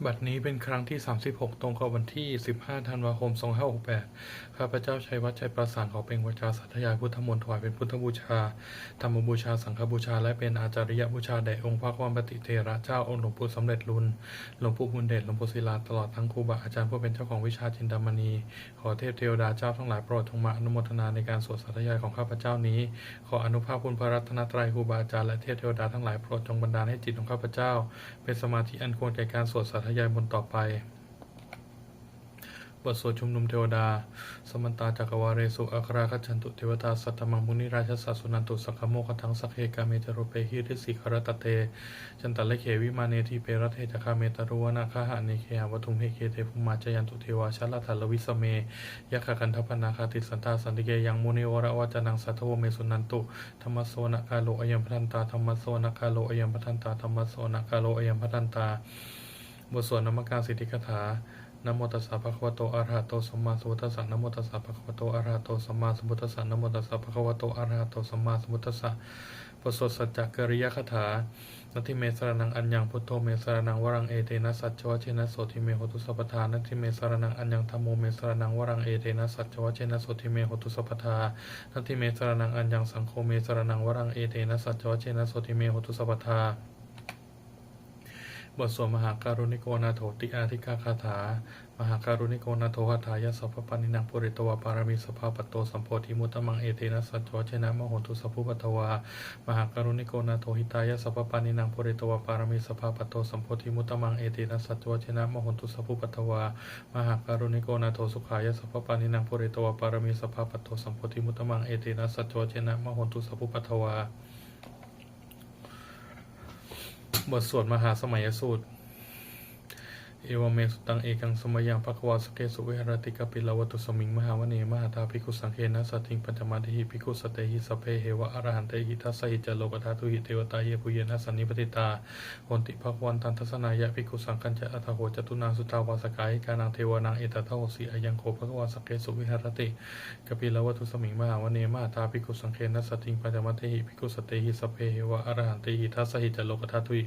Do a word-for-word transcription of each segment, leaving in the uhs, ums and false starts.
บัดนี้เป็นครั้งที่ สามสิบหก ตรงกับวันที่ สิบห้า ธันวาคม สองห้าหกแปด ข้าพเจ้าชัยวัฒน์ ชัยประสาน ขอเปล่งวาจาสาธยายพุทธมนต์ถวายเป็นพุทธบูชา ธรรมบูชา สังฆบูชา และเป็นอาจาริยบูชาแด่องค์พระควัมปติเถระเจ้า องค์หลวงปู่สำเร็จลุน หลวงปู่บุญเดช หลวงปู่ศิลา ตลอดทั้งครูบาอาจารย์ผู้เป็นเจ้าของวิชาจินดามณี ขอเทพเทวดาเจ้าทั้งหลายโปรดจงมาอนุโมทนาในการสวดสาธยายของข้าพเจ้านี้ ขออานุภาพคุณพระรัตนตรัย ครูบาอาจารย์ และเทพเทวดาทั้งหลายโปรดจงบันดาลให้จิตของข้าพเจ้า เป็นสมาธิอันควรแก่การสวดสาธยายมนต์ต่อไป บทสวดชุมนุมเทวดา Samantā cakkavāḷesu atrāgacchantu devatā, saddhammaṃ munirājassa suṇantu saggamokkhadaṃ. Sagge kāme ca rūpe girisikharataṭe cantalikkhe vimāne, dīpe raṭṭhe ca gāme taruvanagahane gehavatthumhi khette, bhummā cāyantu devā jalathalavisame yakkhagandhabbanāgā tiṭṭhantā santike yaṃ munivaravacanaṃ sādhavo me suṇantu. Dhammassavanakālo ayambhadantā. Dhammassavanakālo ayambhadantā. Dhammassavanakālo ayambhadantā. บทสวดนมการสิทธิคาถา Namo tassa bhagavato arahato sammāsambuddhassa. Namo tassa bhagavato arahato sammāsambuddhassa. Namo tassa bhagavato arahato sammāsambuddhassa. บทสวดสัจจกิริยคาถา Natthi me saraṇaṃ aññaṃ, buddho me saraṇaṃ varaṃ, etena saccavajjena sotthi me hotu sabbadā. Natthi me saraṇaṃ aññaṃ, dhammo me saraṇaṃ varaṃ, etena saccavajjena sotthi me hotu sabbadā. Natthi me saraṇaṃ aññaṃ, saṅgho me saraṇaṃ varaṃ, etena saccavajjena sotthi me hotu sabbadā. บทสวดมหาการุณิโกนาโถติอาทิกาคาถา Mahākāruṇiko nātho atthāya sabbapāṇinaṃ, pūretvā pāramī sabbā patto sambodhimuttamaṃ, etena saccavajjena mā hontu sabbupaddavā. Mahākāruṇiko nātho hitāya sabbapāṇinaṃ, pūretvā pāramī sabbā patto sambodhimuttamaṃ, etena saccavajjena mā hontu sabbupaddavā. Mahākāruṇiko nātho sukhāya sabbapāṇinaṃ, pūretvā pāramī sabbā patto sambodhimuttamaṃ, etena saccavajjena mā hontu sabbupaddavā. บทสวดมหาสมัยสูตร Evamme sutaṃ. Ekaṃ samayaṃ bhagavā sakkesu viharati kapilavatthusmiṃ mahāvane mahatā bhikkhusaṅghena saddhiṃ pañcamattehi bhikkhusatehi sabbeheva arahantehi. Dasahi ca lokadhātūhi devatā yebhuyyena sannipatitā honti bhagavantaṃ dassanāya bhikkhusaṅghañca. Atha kho catunnaṃ suddhāvāsakāyikānaṃ devānaṃ etadahosi: Ayaṃ kho bhagavā sakkesu viharati kapilavatthusmiṃ mahāvane mahatā bhikkhusaṅghena saddhiṃ pañcamattehi bhikkhusatehi sabbeheva arahantehi. Dasahi ca lokadhātūhi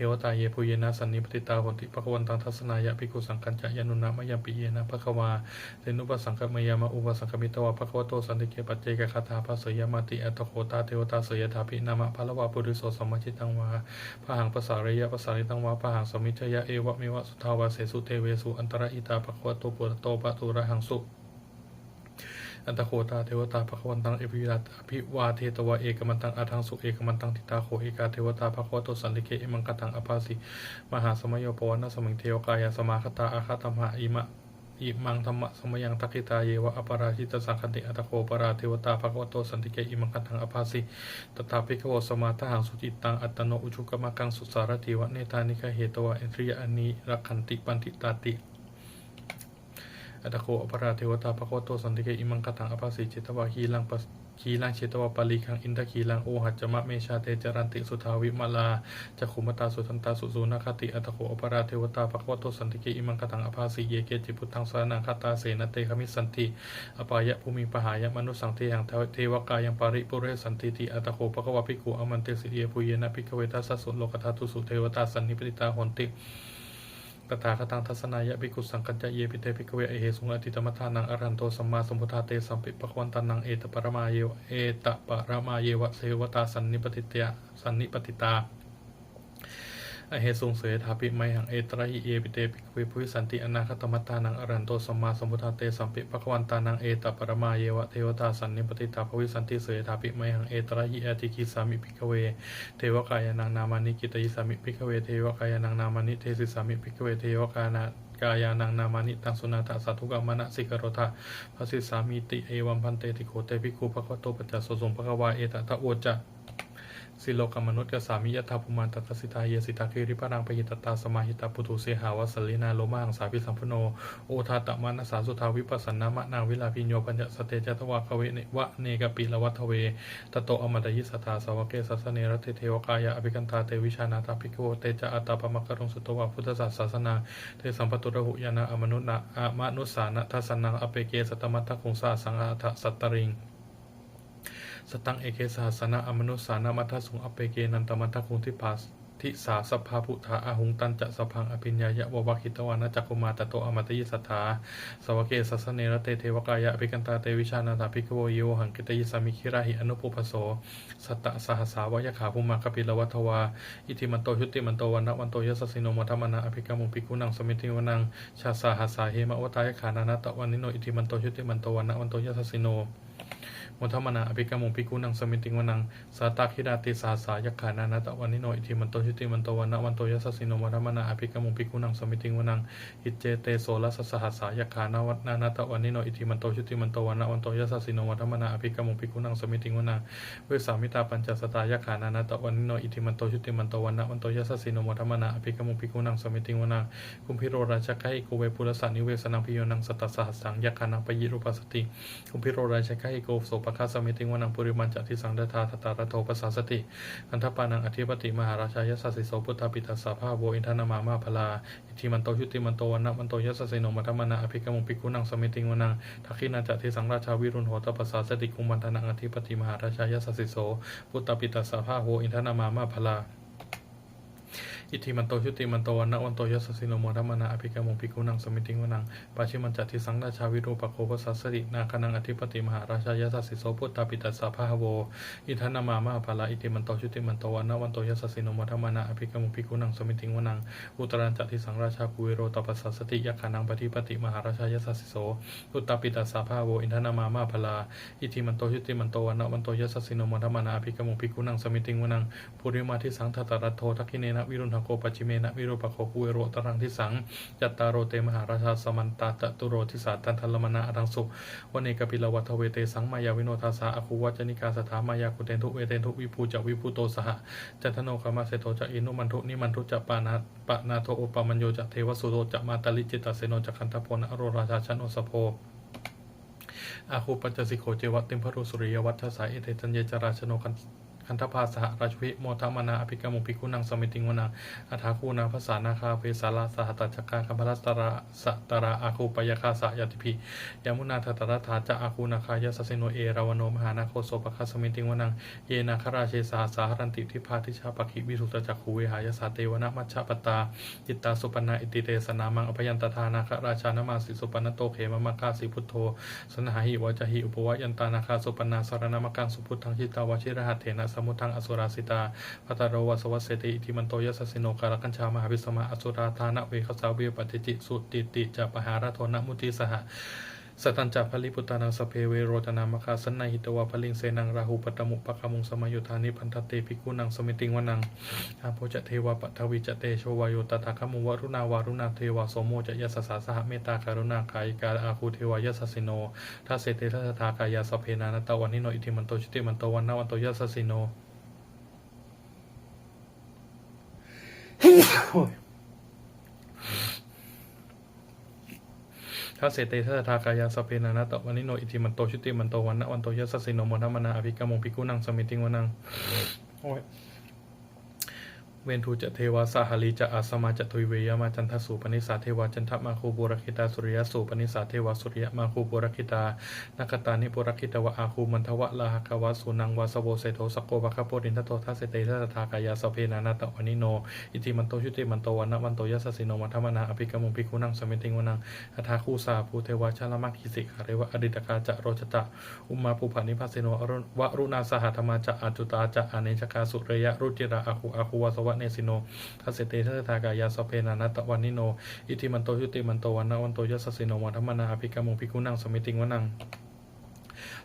devatā yebhuyyena sannipatitā honti bhagavantaṃ dassanāya bhikkhusaṅghañca. Yannūna mayampi yena bhagavā tenupasaṅkameyyāma, upasaṅkamitvā bhagavato santike paccekagāthā bhāseyyāmāti. Atha kho tā devatā seyyathāpi nāma balavā puriso sammiñjitaṃ vā bāhaṃ pasāreyya, pasāritaṃ vā bāhaṃ sammiñjeyya, evameva suddhāvāsesu devesu antarahitā bhagavato purato pāturahaṃsu. Atha kho tā devatā bhagavantaṃ abhivādetvā ekamantaṃ aṭṭhaṃsu. Ekamantaṃ ṭhitā kho ekā devatā bhagavato santike imaṃ gāthaṃ abhāsi: Mahāsamayo pavanasmiṃ, devakāyā samāgatā; āgatamha imaṃ dhammasamayaṃ, dakkhitāyeva aparājitasaṅghanti. Atha kho aparā devatā bhagavato santike imaṃ gāthaṃ abhāsi: Tathā bhikkhavo samādahaṃsu, cittaṃ attano ujukamakaṃsu; sārathīva nettāni gahetvā, indriyāni rakkhanti paṇḍitāti. Atha kho aparā devatā bhagavato santike imaṃ gāthaṃ abhāsi: Chetvā khīlaṃ pa-, khīlaṃ chetvā palighaṃ, indakhīlaṃ ohaccamanejā; te caranti suddhā vimalā, cakkhumatā sudantā susunāgāti. Atha kho aparā devatā bhagavato santike imaṃ gāthaṃ abhāsi: Ye keci buddhaṃ saraṇaṃ gatāse, na te gamissanti apāyabhūmiṃ; pahāya mānusaṃ dehaṃ, de-, devakāyaṃ paripūressantīti. Atha kho bhagavā bhikkhū āmantesi: Yebhuyyena bhikkhave dasasu lokadhātūsu devatā sannipatitā honti tathāgataṃ dassanāya bhikkhusaṅghañca. Yepi te bhikkhave ahesuṃ atītamaddhānaṃ arahanto sammāsambuddhā, tesampi bhagavantānaṃ etaparamāyeva, etaparamāyeva devatā sannipatitā, sannipatitā ahesuṃ, seyyathāpi mayhaṃ etarahi. Yepi te bhikkhave bhavissanti anāgatamaddhānaṃ arahanto sammāsambuddhā, tesampi bhagavantānaṃ etaparamāyeva devatā sannipatitā bhavissanti, seyyathāpi mayhaṃ etarahi. Ācikkhissāmi bhikkhave devakāyānaṃ nāmāni, kittayissāmi bhikkhave devakāyānaṃ nāmāni, desissāmi bhikkhave devakāyānaṃ nāmāni. Taṃ suṇātha sādhukaṃ manasikarotha bhāsissāmīti. Evaṃ bhanteti kho te bhikkhū bhagavato paccassosuṃ. Bhagavā etadavoca: Silokamanukassāmi, yattha bhummā tadassitā; ye sitā girigabbharaṃ, pahitattā samāhitā. Puthū sīhāva sallīnā, lomahaṃsābhisambhuno; odātamanasā suddhā, vippasannamanāvilā. Bhiyyo pañcasate ñatvā, vane kāpilavatthave; tato āmantayi satthā, sāvake sāsane rate. Devakāyā abhikkantā, te vijānātha bhikkhavo; te ca ātappamakaruṃ, sutvā buddhassa sāsanaṃ. Tesampāturahu ñāṇaṃ, amanu-, amanussāna dassanaṃ; appeke satamaddakkhuṃ, sahassaṃ atha sattariṃ. Sataṃ eke sahassānaṃ, amanussānamaddasuṃ; appekenantamaddakkhuṃ, dibbā disā sabbā phuṭā ahuṃ. Tañca sabbaṃ abhiññāya vavakkhitvāna cakkhumā, tato āmantayi satthā sāvake sāsane rate. Devakāyā abhikkantā te vijānātha bhikkhavo, ye vohaṃ kittayissāmi girāhi anupubbaso. Sattasahassā va yakkhā bhummā kāpilavatthavā, iddhimanto jutimanto vaṇṇavanto yasassino, modamānā abhikkāmuṃ bhikkhūnaṃ samitiṃ vanaṃ. Chasahassā hemavatā yakkhā nānattavaṇṇino, iddhimanto jutimanto vaṇṇavanto yasassino, modamānā abhikkāmuṃ bhikkhūnaṃ samitiṃ vanaṃ. Sātāgirā tisahassā yakkhā nānattavaṇṇino, iddhimanto jutimanto vaṇṇavanto yasassino, modamānā abhikkāmuṃ bhikkhūnaṃ samitiṃ vanaṃ. Iccete soḷasasahassā yakkhā nānattavaṇṇino, iddhimanto jutimanto vaṇṇavanto yasassino, modamānā abhikkāmuṃ bhikkhūnaṃ samitiṃ vanaṃ. Vessāmittā pañcasatā yakkhā nānattavaṇṇino, iddhimanto jutimanto vaṇṇavanto yasassino, modamānā abhikkāmuṃ bhikkhūnaṃ samitiṃ vanaṃ. Kumbhīro rājagahiko vepullassa nivesanaṃ, bhiyyo naṃ satasahassaṃ yakkhānaṃ payirupāsati, kumbhīro rājagahiko sopāga samitiṃ vanaṃ. Purimañca disaṃ rājā dhataraṭṭho pasāsati, gandhabbānaṃ ādhipati mahārājā yasassi so. Puttāpi tassa bahavo indanāmā mahabbalā, iddhimanto jutimanto vaṇṇavanto yasassino, modamānā abhikkāmuṃ bhikkhūnaṃ samitiṃ vanaṃ. Dakkhiṇañca disaṃ rājā virūḷho tappasāsati, kumbhaṇḍānaṃ ādhipati mahārājā yasassi so. Puttāpi tassa bahavo indanāmā mahabbalā, iddhimanto jutimanto vaṇṇavanto yasassino, modamānā abhikkāmuṃ bhikkhūnaṃ samitiṃ vanaṃ. Pacchimañca disaṃ rājā virūpakkho pasāsati, nāgānaṃ ādhipati mahārājā yasassi so. Puttāpi tassa bahavo indanāmā mahabbalā, iddhimanto jutimanto vaṇṇavanto yasassino, modamānā abhikkāmuṃ bhikkhūnaṃ samitiṃ vanaṃ. Uttarañca disaṃ rājā kuvero tappasāsati, yakkhānaṃ ādhipati mahārājā yasassi so. Puttāpi tassa bahavo indanāmā mahabbalā, iddhimanto jutimanto vaṇṇavanto yasassino, modamānā abhikkāmuṃ bhikkhūnaṃ samitiṃ vanaṃ. Purimadisaṃ dhataraṭṭho, dakkhiṇena virūḷhako, pacchimena virūpakkho, kuvero uttaraṃ disaṃ. Cattāro te mahārājā samantā caturo disā, daddallamānā aṭṭhaṃsu vane kāpilavatthave. Tesaṃ māyāvino dāsā āgū vañcanikā saṭhā, māyā kuṭeṇḍu veṭeṇḍu viṭū ca viṭuṭo saha, candano kāmaseṭṭho ca kinnughaṇḍu nighaṇḍu ca, pana- panādo opamañño ca devasūto ca mātali, cittaseno ca gandhabbo naḷorājā janosabho, āgū pañcasikho ceva timbarū suriyavaccasā. Ete caññe ca rājāno gandhabbā saha rājubhi, modamānā abhikkāmuṃ bhikkhūnaṃ samitiṃ vanaṃ. Athāgū nābhasā nāgā vesālā sahatacchakā, kambalassatarā satarā āgū pāyāgā saha ñātibhi. Yāmunā dhataraṭṭhā ca āgū nāgā yasassino, erāvaṇo mahānāgo sopāga samitiṃ vanaṃ. Ye nāgarāje sahasā haranti dibbā dijā pakkhi visuddhacakkhū, vehāyasā te vanamajjhapattā citrā supaṇṇā iti tesa nāmaṃ. Abhayantadā nāgarājānamāsi supaṇṇato khemamakāsi buddho, saṇhāhi vācāhi upavhayantā nāgā supaṇṇā saraṇamakaṃsu buddhaṃ. Jitā vajirahatthena samuddaṃ asurā sitā, bhātaro vāsavassete iddhimanto yasassino. Kālakañjā mahābhismā asurā dānaveghasā, vepacitti sucitti ca pahārādo namucī saha. Satañca baliputtānaṃ sabbe verocanāmakā, sannayhitvā baliṃ senaṃ rāhubhaddamupāgamuṃ, samayodāni bhaddante bhikkhūnaṃ samitiṃ vanaṃ. Āpo ca devā paṭhavī ca tejo vāyo tadāgamuṃ, varuṇā vāruṇā devā somo ca yasasā saha, mettākaruṇākāyikā āgū devā yasassino. Dasete dasadhā kāyā sabbe nānattavaṇṇino, iddhimanto jutimanto vaṇṇavanto yasassino. Dasete dasadhā kāyā sabbe nānattavaṇṇino, iddhimanto jutimanto vaṇṇavanto yasassino, modamānā abhikkāmuṃ bhikkhūnaṃ samitiṃ vanaṃ. Veṇḍū ca devā sahalī ca asamā ca duve yamā, candassūpanisā devā candamāgū purakkhitā, suriyassūpanisā devā suriyamāgū purakkhitā, nakkhattāni purakkhitvā āgū mandavalāhakā, vasūnaṃ vāsavo seṭṭho sakkopāga purindado. Dasete dasadhā kāyā sabbe nānattavaṇṇino, iddhimanto jutimanto vaṇṇavanto yasassino, modamānā abhikkāmuṃ bhikkhūnaṃ samitiṃ vanaṃ. Athāgū sahabhū devā jalamaggisikhāriva, ariṭṭhakā ca rojā ca ummāpupphanibhāsino, varuṇā sahadhammā ca accutā ca anejakā, sūleyyarucirā āgū āgū vāsavanesino. Dasete dasadhā kāyā sabbe nānattavaṇṇino, iddhimanto jutimanto vaṇṇavanto yasassino, modamānā abhikkāmuṃ bhikkhūnaṃ samitiṃ vanaṃ.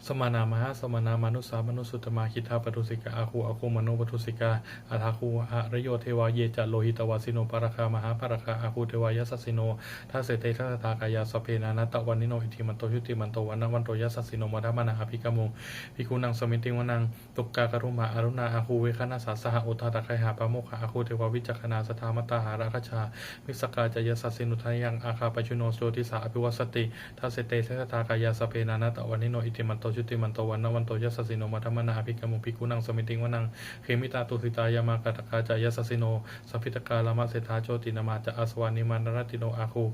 Samānā mahāsamānā mānusā mānusuttamā, khiḍḍāpadosikā āgū āgū manopadosikā, athāgū harayo devā ye ca lohitavāsino, pāragā mahāpāragā āgū devā yasassino. Dasete dasadhā kāyā sabbe nānattavaṇṇino, iddhimanto jutimanto vaṇṇavanto yasassino, modamānā abhikkāmuṃ bhikkhūnaṃ samitiṃ vanaṃ. Duggā karumhā aruṇā āgū veghanasā saha, odātagayhā pāmokkhā āgū devā vicakkhaṇā, sadāmattā hāragajā missakā ca yasassino, thanayaṃ āga pajjunno soḷassā abhivassati. Dasete dasadhā kāyā sabbe nānattavaṇṇino, iddhimanto jutimanto vaṇṇavanto yasassino, modamānā abhikkāmuṃ bhikkhūnaṃ samitiṃ vanaṃ. Khemiyā tusitā yāmā kaṭṭhakā ca yasassino, lambitakā lāmaseṭṭhā jotināmā ca āsavā, nimmānaratino āgū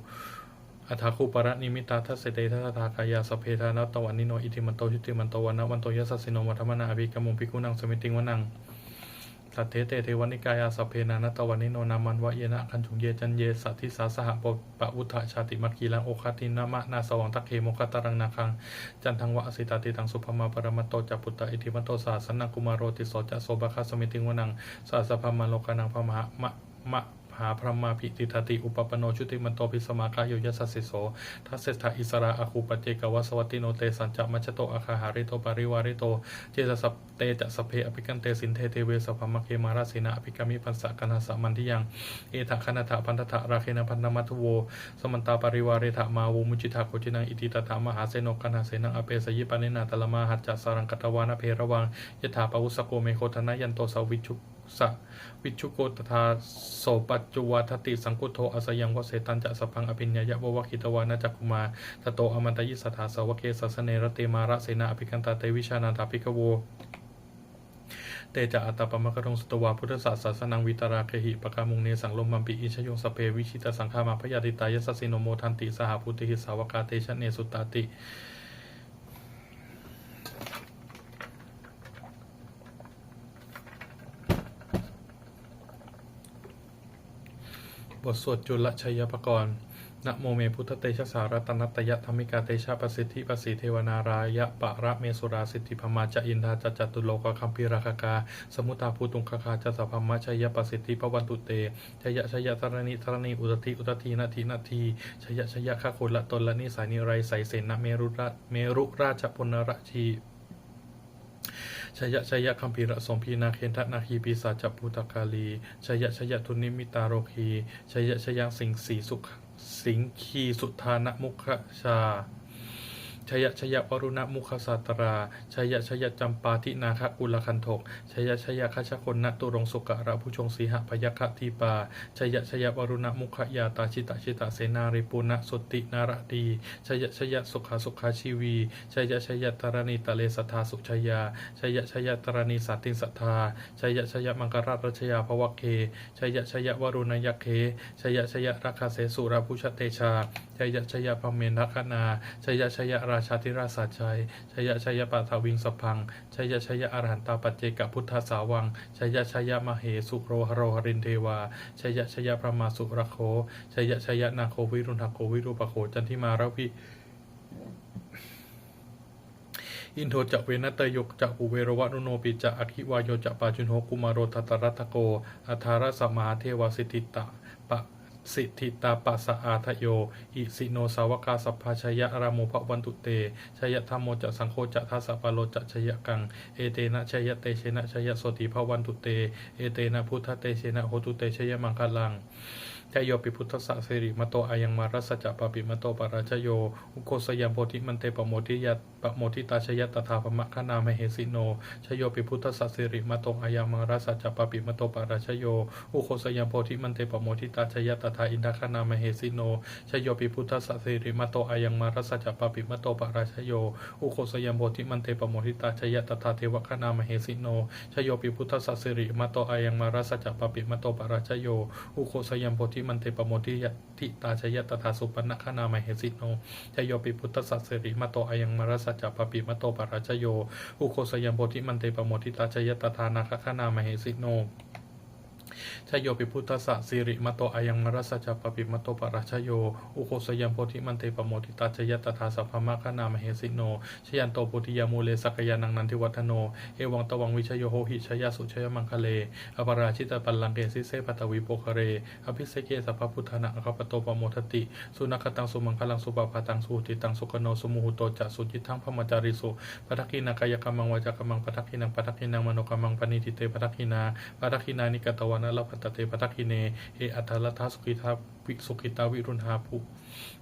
athāgū paranimmitā. Dasete dasadhā kāyā sabbe nānattavaṇṇino, iddhimanto jutimanto vaṇṇavanto yasassino, modamānā abhikkāmuṃ bhikkhūnaṃ samitiṃ vanaṃ. Saṭṭhete devanikāyā sabbe nānattavaṇṇino, nāmanvayena āgañchuṃ ye caññe sadisā saha. Pavutthajātimakhīlaṃ oghatiṇṇamanāsavaṃ, dakkhemoghataraṃ nāgaṃ candaṃva asitātitaṃ. Subrahmā paramatto ca puttā iddhimato saha, sanaṅkumāro tisso ca sopāga samitiṃ vanaṃ. Sahassabrahmalokānaṃ mahābrahmābhitiṭṭhati, upapanno jutimanto bhismākāyo yasassi so. Dasettha issarā āguṃ paccekavasavattino, tesañca majjhato āga hārito parivārito. Te ca sab- te ca sabbe abhikkante sinde deve sabrahmake, mārasenā abhikkāmi passa kaṇhassa mandiyaṃ. Etha gaṇhatha bandhatha rāgena bandhamatthu vo, samantā parivāretha mā vo muñcittha koci naṃ. Iti tattha mahāseno kaṇhasenaṃ apesayi, pāṇinā talamāhacca saraṃ katvāna bheravaṃ. Yathā pāvussako megho thanayanto savijju- savijjuko tathā so paccudāvatti, saṅkuddho asayaṃ vase tañca sabbaṃ abhiññāya vavakkhitvāna cakkhumā. Tato āmantayi satthā sāvake sāsane rate, mārasenā abhikkantā te vijānātha bhikkhavo. Te ca ātappamakaruṃ sutvā buddhassa sāsanaṃ, vītarāgehi pakkāmuṃ nesaṃ lomampi iñjayuṃ. Sabbe vijitasaṅgāmā bhayātītā yasassino, modanti saha bhūtehi sāvakā te janesutāti. บทสวดจุลชัยปกรณ์ Namo me buddhatejasā ratanattayadhammikā, tejapasiddhi pasīdevā nārāyaparamesurā, siddhibrahmā ca indā ca catulokagambhīrakkhakā, samuddā bhūtuṅgaṅgā ca sabrahmajayapasiddhi bhavantu te. Jaya jaya dharaṇi dharaṇī udadhi udadhī nadi nadī, jaya jaya gaganalatanalanisaya nirayasayasena merura- merurājabalanarajī, jaya jaya gambhīrasombhī nāgendanāgī pisācabhūtakālī, jaya jaya dunnimittarogī, jaya jaya siṅgīsu- siṅgīsudānamukhajā, jaya jaya varuṇamukhasātrā, jaya jaya campādināgakulagandhok, jaya jaya gajagonnaturaṅgasukarabhujaṅgasīhabyagghadīpā, jaya jaya varuṇamukhayātrā jita jita senārī puna suddhi naradī, jaya jaya sukhā sukhā jīvī, jaya jaya dharaṇītale sadā sujayā, jaya jaya dharaṇī santin sadā, jaya jaya maṅkarājaraññā bhavagge, jaya jaya varuṇayakkhe, jaya jaya rakkhase surabhujatejā, jaya jaya brahmendagaṇā, jaya jaya rājādhirājasājjaya, jaya jaya paṭhaviṃ sabbaṃ, jaya jaya arahantā paccekabuddhasāvaṃ, jaya jaya mahesuro haroharindevā, jaya jaya brahmā surakkho, jaya jaya nāgo viruḷhako virūpakkho candimā ravi indo ca venateyyo ca kuvero varuṇopi ca, aggi vāyo ca pājuṇho kumāro dhataraṭṭhako, aṭṭhārasa mahādevā siddhitāpa- siddhitāpasaādayo, isino sāvakā sabbā jaya rāmo bhavantu te, jayadhammo ca saṅgho ca dasapālo ca jayakaṃ, etena jayatejena jayasotthī bhavantu te, etena buddhatejena hotu te jayamaṅgalaṃ. Jayopi buddhassa sirīmato ayaṃ mārassa ca pāpimato parājayo, ugghosayaṃ bodhimaṇḍe pamodiyat- pamoditā jaya tadā brahmagaṇā mahesino. Jayopi buddhassa sirīmato ayaṃ mārassa ca pāpimato parājayo, ugghosayaṃ bodhimaṇḍe pamoditā jaya tadā indagaṇā mahesino. Jayopi buddhassa sirīmato ayaṃ mārassa ca pāpimato parājayo, ugghosayaṃ bodhimaṇḍe pamoditā jaya tadā devagaṇā mahesino. Jayopi buddhassa sirīmato ayaṃ mārassa ca pāpimato parājayo, ugghosayaṃ bodhimaṇḍe pamodi- ditā jaya tadā supaṇṇagaṇā mahesino. Jayopi buddhassa sirīmato ayaṃ mārassa ca pāpimato parājayo, ugghosayaṃ bodhimaṇḍe pamoditā jaya tadā nāgagaṇā mahesino. Jayopi buddhassa sirīmato ayaṃ mārassa ca pāpimato parājayo, ugghosayaṃ bodhimaṇḍe pamoditā jaya tadā sabrahmagaṇā mahesino. Jayanto bodhiyā mūle sakyānaṃ nandivaḍḍhano, evaṃ tvaṃ vijayo hohi jayassu jayamaṅgale, aparājitapallaṅke sīse paṭhavipokkhare, abhiseke sabbabuddhānaṃ aggappatto pamodati. Sunakkhattaṃ sumaṅgalaṃ supabhātaṃ suhuṭṭhitaṃ, sukhaṇo sumuhutto ca suyiṭṭhaṃ brahmacārisu, padakkhiṇaṃ kāyakammaṃ vācākammaṃ padakkhiṇaṃ, padakkhiṇaṃ manokammaṃ paṇidhī te padakkhiṇā, padakkhiṇāni katvāna labhantatthe padakkhiṇe. Ye atthaladdhā sukhitā vi- sukhitā viruḷhā bu-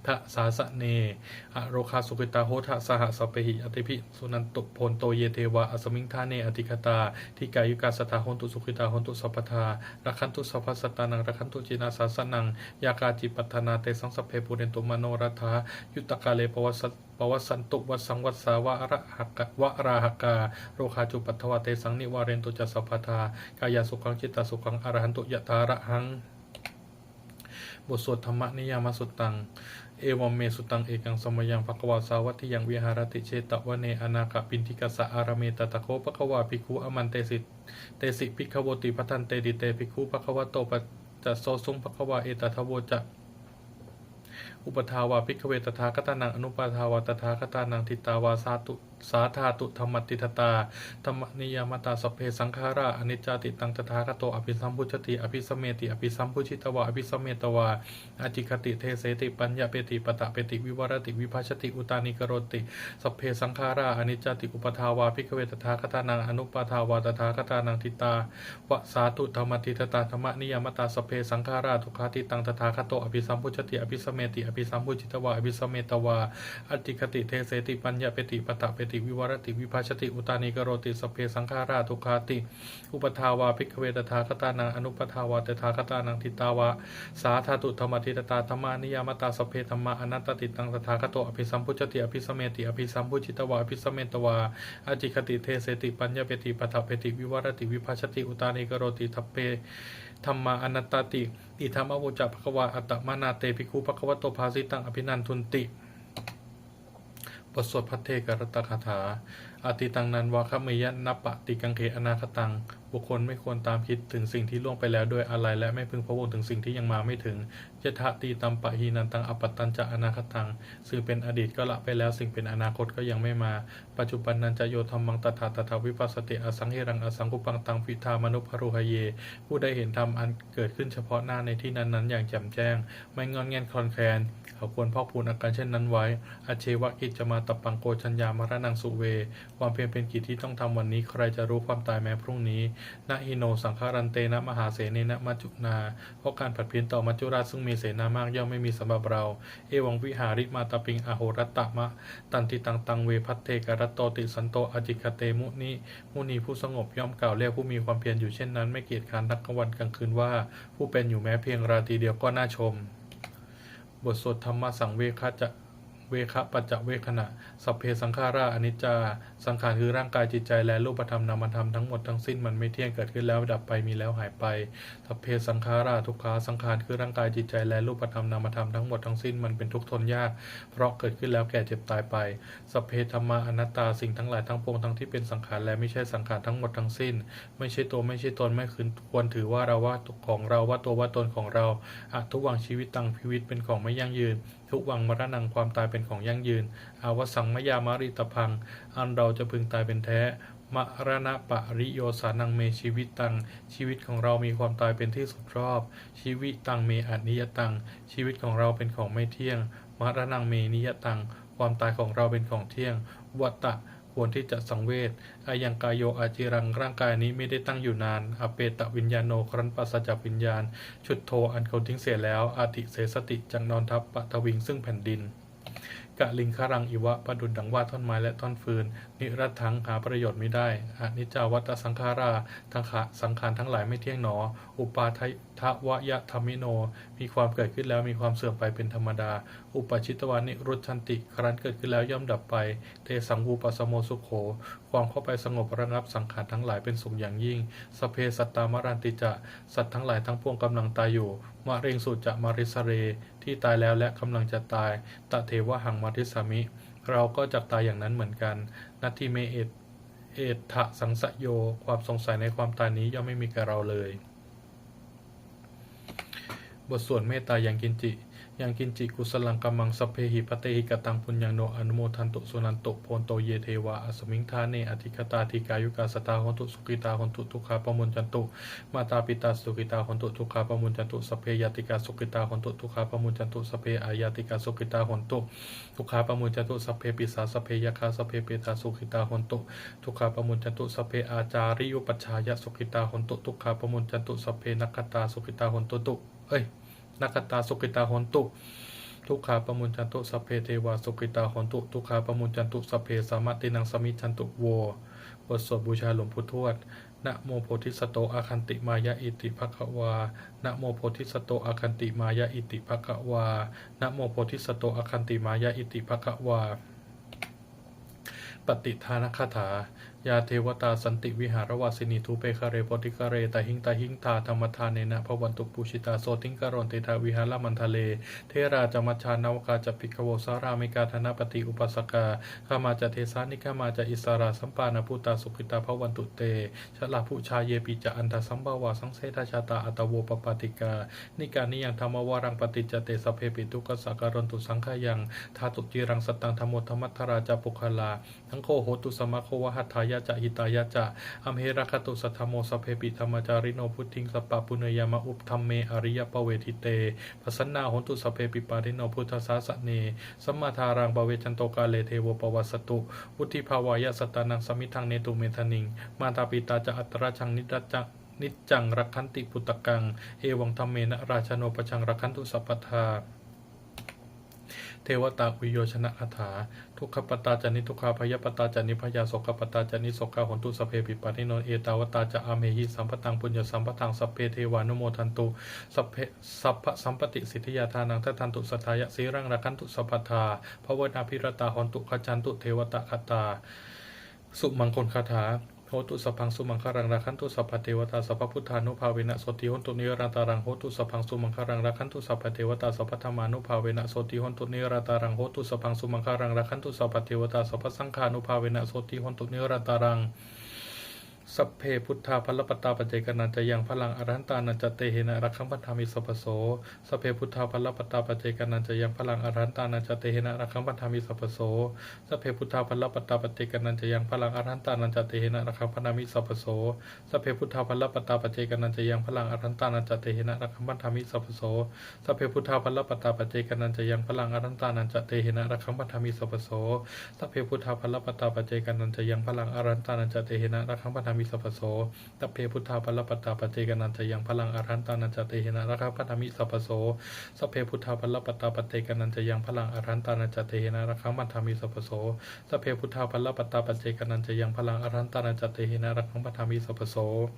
ddhasāsane, arogā sukhitā hotha saha sabbehi ñātibhi. Suṇantu bhonto ye devā asmiṃ ṭhāne adhigatā, dīghāyukā sadā hontu sukhitā hontu sabbadā, rakkhantu sabbasattānaṃ rakkhantu jinasāsanaṃ, yā kāci patthanā tesaṃ sabbe pūrentu manorathā, yuttakāle pavassa- pavassantu vassaṃ vassā varahakka- varāhakā, rogā cupaddavā tesaṃ nivārentu ca sabbadā, kāyāsukhaṃ cittasukhaṃ arahantu yathārahaṃ. บทสวดธัมมนิยามสุตตัง Evaṃ me sutaṃ. Ekaṃ samayaṃ bhagavā sāvatthiyaṃ viharati jetavane anāthapiṇḍikassa ārāme. Tatra kho bhagavā bhikkhū āmantesi. Tesaṃ bhikkhavo ti bhadanteti. Te bhikkhū bhagavato paccassosuṃ. Bhagavā etadavoca. Uppādā vā bhikkhave tathāgatānaṃ anuppādā vā tathāgatānaṃ ṭhitāva sā tu sā dhātu dhammaṭṭhitatā dhammaniyāmatā sabbe saṅkhārā aniccāti. Taṃ tathāgato abhisambujjhati abhisameti. Abhisambujjhitvā abhisametvā ācikkhati deseti paññapeti paṭṭhapeti vivarati vibhajati uttānīkaroti sabbe saṅkhārā aniccāti. Uppādā vā bhikkhave tathāgatānaṃ anuppādā vā tathāgatānaṃ ṭhitāva sā dhātu dhammaṭṭhitatā dhammaniyāmatā sabbe saṅkhārā dukkhāti. Taṃ tathāgato abhisambujjhati abhisameti. Abhisambujjhitvā abhisametvā ācikkhati deseti paññapeti paṭṭhapeti vivarati vibhajati uttānīkaroti sabbe saṅkhārā dukkhāti. Uppādā vā bhikkhave tathāgatānaṃ anuppādā vā tathāgatānaṃ ṭhitāva sā dhātu dhammaṭṭhitatā dhammaniyāmatā sabbe dhammā anattāti. Taṃ tathāgato abhisambujjhati abhisameti. Abhisambujjhitvā abhisametvā ācikkhati deseti paññapeti paṭṭhapeti vivarati vibhajati uttānīkaroti sabbe dhammā anattāti. Idamavoca bhagavā. Attamanā te bhikkhū bhagavato bhāsitaṃ abhinandunti. บทสวดภัทเทกรัตตคาถา Atītaṃ nānvāgameyya nappaṭikaṅkhe anāgataṃ. บุคคลไม่ควรตามคิดถึงสิ่งที่ล่วงไปแล้วโดยอาลัย และไม่พึงพะวงถึงสิ่งที่ยังมาไม่ถึง Yadatītampahīnantaṃ appattañca anāgataṃ. สิ่งเป็นอดีตก็ละไปแล้ว สิ่งเป็นอนาคตก็ยังไม่มา Paccuppannañca yo dhammaṃ tattha tattha vipassati asaṃhiraṃ asaṅkuppaṃ taṃ viddhā manubrūhaye. ผู้ใดเห็นธรรมอันเกิดขึ้นเฉพาะหน้าในที่นั้นๆ อย่างแจ่มแจ้ง ไม่ง่อนแง่นคลอนแคลน เขาควรพอกพูนอาการเช่นนั้นไว้ Ajjeva kiccamātappaṃ ko jaññā maraṇaṃ suve. ความเพียรเป็นกิจที่ต้องทำวันนี้ ใครจะรู้ความตายแม้พรุ่งนี้ Na hi no saṅgarantena mahāsenena maccunā. เพราะการผัดเพี้ยนต่อมัจจุราชซึ่งมีเสนามากย่อมไม่มีสำหรับเรา Evaṃvihārimātāpiṃ ahorattamatanditaṃ taṃ ve bhaddekarattoti santo ācikkhate muni. มุนีผู้สงบย่อมกล่าวเรียกผู้มีความเพียรอยู่เช่นนั้น ไม่เกียจคร้านทั้งกลางวันกลางคืนว่า ผู้เป็นอยู่แม้เพียงราตรีเดียวก็น่าชม บทสวดธัมมสังเวคจะ เวคปัจจเวกขณะ Sabbe saṅkhārā aniccā. สังขารคือร่างกายจิตใจและรูปธรรมนามธรรมทั้งหมดทั้งสิ้นมันไม่เที่ยง เกิดขึ้นแล้วดับไป มีแล้วหายไป Sabbe saṅkhārā dukkhā. สังขารคือร่างกายจิตใจและรูปธรรมนามธรรมทั้งหมดทั้งสิ้นมันเป็นทุกข์ทนยาก เพราะเกิดขึ้นแล้วแก่เจ็บตายไป Sabbe dhammā anattā. สิ่งทั้งหลายทั้งปวงทั้งที่เป็นสังขารและมิใช่สังขารทั้งหมดทั้งสิ้น ไม่ใช่ตัวไม่ใช่ตน ไม่ควรถือว่าเราว่าของเรา ว่าตัวว่าตนของเรา Adhuvaṃ jīvitaṃ. ชีวิตเป็นของไม่ยั่งยืน Dhuvaṃ maraṇaṃ. ความตายเป็นของยั่งยืน Avassaṃ mayā maritabbaṃ. อันเราจะพึงตายเป็นแท้ Maraṇapariyosānaṃ me jīvitaṃ. ชีวิตของเรามีความตายเป็นที่สุดรอบ Jīvitaṃ me aniyataṃ. ชีวิตของเราเป็นของไม่เที่ยง Maraṇaṃ me niyataṃ. ความตายของเราเป็นของเที่ยง Vata. ควรที่จะสังเวช Ayaṃ kāyo aciraṃ. ร่างกายนี้ไม่ได้ตั้งอยู่นาน Apetaviññāṇo. ครั้นปราศจากวิญญาณ Chuḍḍho. อันเขาทิ้งเสียแล้ว Adhisessati. จักนอนทับ Paṭhaviṃ. ซึ่งแผ่นดิน Kaliṅgaraṃ iva. ประดุจดังว่าท่อนไม้และท่อนฟืน Niratthaṃ. หาประโยชน์มิได้ Aniccā vata saṅkhārā. สังขารทั้งหลายไม่เที่ยงหนอ Uppādavayadhammino. มีความเกิดขึ้นแล้วมีความเสื่อมไปเป็นธรรมดา Uppajjitvā nirujjhanti. ครั้นเกิดขึ้นแล้วย่อมดับไป Tesaṃ vūpasamo sukho. ความเข้าไปสงบระงับสังขารทั้งหลายเป็นสุขอย่างยิ่ง Sabbe sattā maranti ca. สัตว์ทั้งหลายทั้งปวงกำลังตายอยู่ Mariṃsu ca marissare. ที่ตายแล้วและกำลังจะตาย Tathevāhaṃ marissāmi. เราก็จักตายอย่างนั้นเหมือนกัน Natthi me ettha saṃsayo. ความสงสัยในความตายนี้ย่อมไม่มีแก่เราเลย บทสวดเมตตายังกิญจิ Yaṃ kiñci kusalaṃ kammaṃ sabbehi katehi kataṃ puññaṃ no anumodantu suṇantu bhonto ye devā asmiṃ ṭhāne adhigatā dīghāyukā sadā hontu sukhitā hontu dukkhā pamuñcantu. Mātāpitā sukhitā hontu dukkhā pamuñcantu. Sabbe ñātikā sukhitā hontu dukkhā pamuñcantu. Sabbe aññātikā sukhitā hontu dukkhā pamuñcantu. Sabbe pisā sabbe yakkhā sabbe petā sukhitā hontu dukkhā pamuñcantu. Sabbe ācariyupajjhāyā sukhitā hontu dukkhā pamuñcantu. Sabbe nakkhattā sukhitā hontu tu เอ้ย nakkhattā sukhitā hontu dukkhā pamuñcantu. Sabbe devā sukhitā hontu dukkhā pamuñcantu. Sabbasampattīnaṃ samijjhantu vo. บทสวดบูชาหลวงปู่ทวด Namo bodhisatto āgantimāya iti bhagavā. Namo bodhisatto āgantimāya iti bhagavā. Namo bodhisatto āgantimāya iti bhagavā. Pattidānagāthā. Yā devatā santi vihāravāsinī, thūpe ghare bodhighare tahiṃ tahiṃ, tā dhammadānena bhavantu pūjitā, sotthiṃ karontedha vihāramaṇḍale. Therā ca majjhā navakā ca bhikkhavo, sārāmikā dānapatī upāsakā, gāmā ca desā nigamā ca issarā, sappāṇabhūtā sukhitā bhavantu te. Jalābujā yepi ca aṇḍasambhavā, saṃsedajātā athavopapātikā, nikkāmiyaṃ dhammavaraṃ paṭicca te, sabbepi dukkhassa karontu saṅkhayaṃ. Ṭhātu ciraṃ sataṃ dhammo dhammaddharā ca puggalā, saṅgho hotu samaggo va atthāya ca hitāya ca. Amhe rakkhatu saddhammo, sabbepi dhammacārino, vuḍḍhiṃ sampāpuṇeyyāma, dhamme ariyappavedite. Pasannā hontu sabbepi, pāṇino buddhasāsane. Sammā dhāraṃ pavecchanto kāle, devo pavassatu vuḍḍhibhāvāya, sattānaṃ samiddhaṃ netu medaniṃ. Mātā pitā ca atrajaṃ, niccaṃ rakkhanti puttakaṃ, evaṃ dhammena rājāno, pajaṃ rakkhantu sabbadā. Devatāuyyojanagāthā. Dukkhappattā ca niddukkhā, bhayappattā ca nibbhayā, sokappattā ca nissokā, hontu sabbepi pāṇino. Ettāvatā ca amhehi, sambhataṃ puññasampadaṃ, sabbe devānumodantu, sabbe sabbasampattisiddhiyā. Dānaṃ dadantu saddhāya, sīlaṃ rakkhantu sabbadā, bhāvanābhiratā hontu, gacchantu devatāgatā. Sumaṅgalagāthā. Hotu sabbaṃ sumaṅgalaṃ, rakkhantu sabbadevatā, sabbabuddhānubhāvena, sotthī hontu nirantaraṃ. Hotu sabbaṃ sumaṅgalaṃ, rakkhantu sabbadevatā, sabbadhammānubhāvena, sotthī hontu nirantaraṃ. Hotu sabbaṃ sumaṅgalaṃ, rakkhantu sabbadevatā, sabbasaṅghānubhāvena, sotthī hontu nirantaraṃ. Sabbe buddhā balappattā, paccekānañca yaṃ balaṃ, arahantānañca tejena, rakkhaṃ bandhāmi sabbaso. Sabbe buddhā balappattā, paccekānañca yaṃ balaṃ, arahantānañca tejena, rakkhaṃ bandhāmi sabbaso. Sabbe buddhā balappattā, paccekānañca yaṃ balaṃ, arahantānañca tejena, rakkhaṃ bandhāmi sabbaso. Sabbe buddhā balappattā, paccekānañca yaṃ balaṃ, arahantānañca tejena, rakkhaṃ bandhāmi sabbaso. Sabbe buddhā balappattā, paccekānañca yaṃ balaṃ, arahantānañca tejena, rakkhaṃ bandhāmi sabbaso. Sabbe buddhā balappattā, paccekānañca yaṃ balaṃ, arahantānañca tejena, rakkhaṃ bandhāmi sabbaso. Sabbe buddhā balappattā, paccekānañca yaṃ balaṃ, arahantānañca tejena, rakkhaṃ bandhāmi sabbaso. Sabbe buddhā balappattā, paccekānañca yaṃ balaṃ, arahantānañca tejena, rakkhaṃ bandhāmi sabbaso. Sabbe buddhā balappattā, paccekānañca yaṃ balaṃ, arahantānañca tejena, rakkhaṃ bandhāmi sabbaso.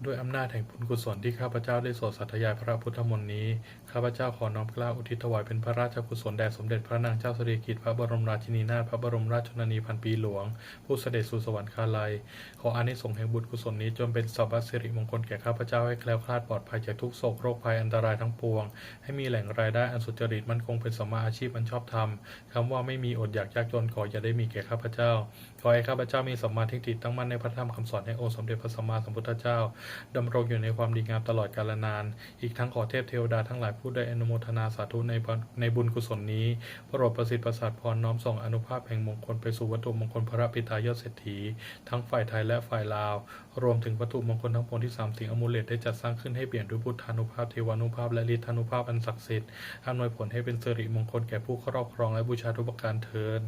ด้วยอำนาจแห่งบุญกุศลที่ข้าพเจ้าได้สวดสาธยายพระพุทธมนต์นี้ ข้าพเจ้าขอน้อมเกล้าอุทิศถวายเป็นพระราชกุศลแด่สมเด็จพระนางเจ้าสิริกิติ์ พระบรมราชินีนาถ พระบรมราชชนนีพันปีหลวง ผู้เสด็จสู่สวรรคาลัย ขออานิสงส์แห่งบุญกุศลนี้จงเป็นสัพพสิริมงคลแก่ข้าพเจ้า ให้แคล้วคลาดปลอดภัยจากทุกข์โศกโรคภัยอันตรายทั้งปวง ให้มีแหล่งรายได้อันสุจริตมั่นคง เป็นสัมมาอาชีพอันชอบธรรม คำว่าไม่มีอดอยากยากจนขออย่าได้มีแก่ข้าพเจ้า ขอให้ข้าพเจ้ามีสัมมาทิฏฐิตั้งมั่นในพระธรรมคำสอนแห่งองค์สมเด็จพระสัมมาสัมพุทธเจ้า ดำรงอยู่ในความดีงามตลอดกาลนาน อีกทั้งขอเทพเทวดาทั้งหลายผู้ได้อนุโมทนาสาธุในบุญในบุญกุศลนี้ โปรดประสิทธิ์ประสาทพรน้อมส่งอานุภาพแห่งมงคลไปสู่วัตถุมงคลพระปิดตายอดเศรษฐี ทั้งฝ่ายไทยและฝ่ายลาว รวมถึงวัตถุมงคลทั้งปวงที่สามสิงห์อมูเลตได้จัดสร้างขึ้นให้เปี่ยมด้วยพุทธานุภาพ เทวานุภาพ และฤทธานุภาพอันศักดิ์สิทธิ์ อำนวยผลให้เป็นสิริมงคลแก่ผู้ครอบครองและบูชาทุกประการเทอญ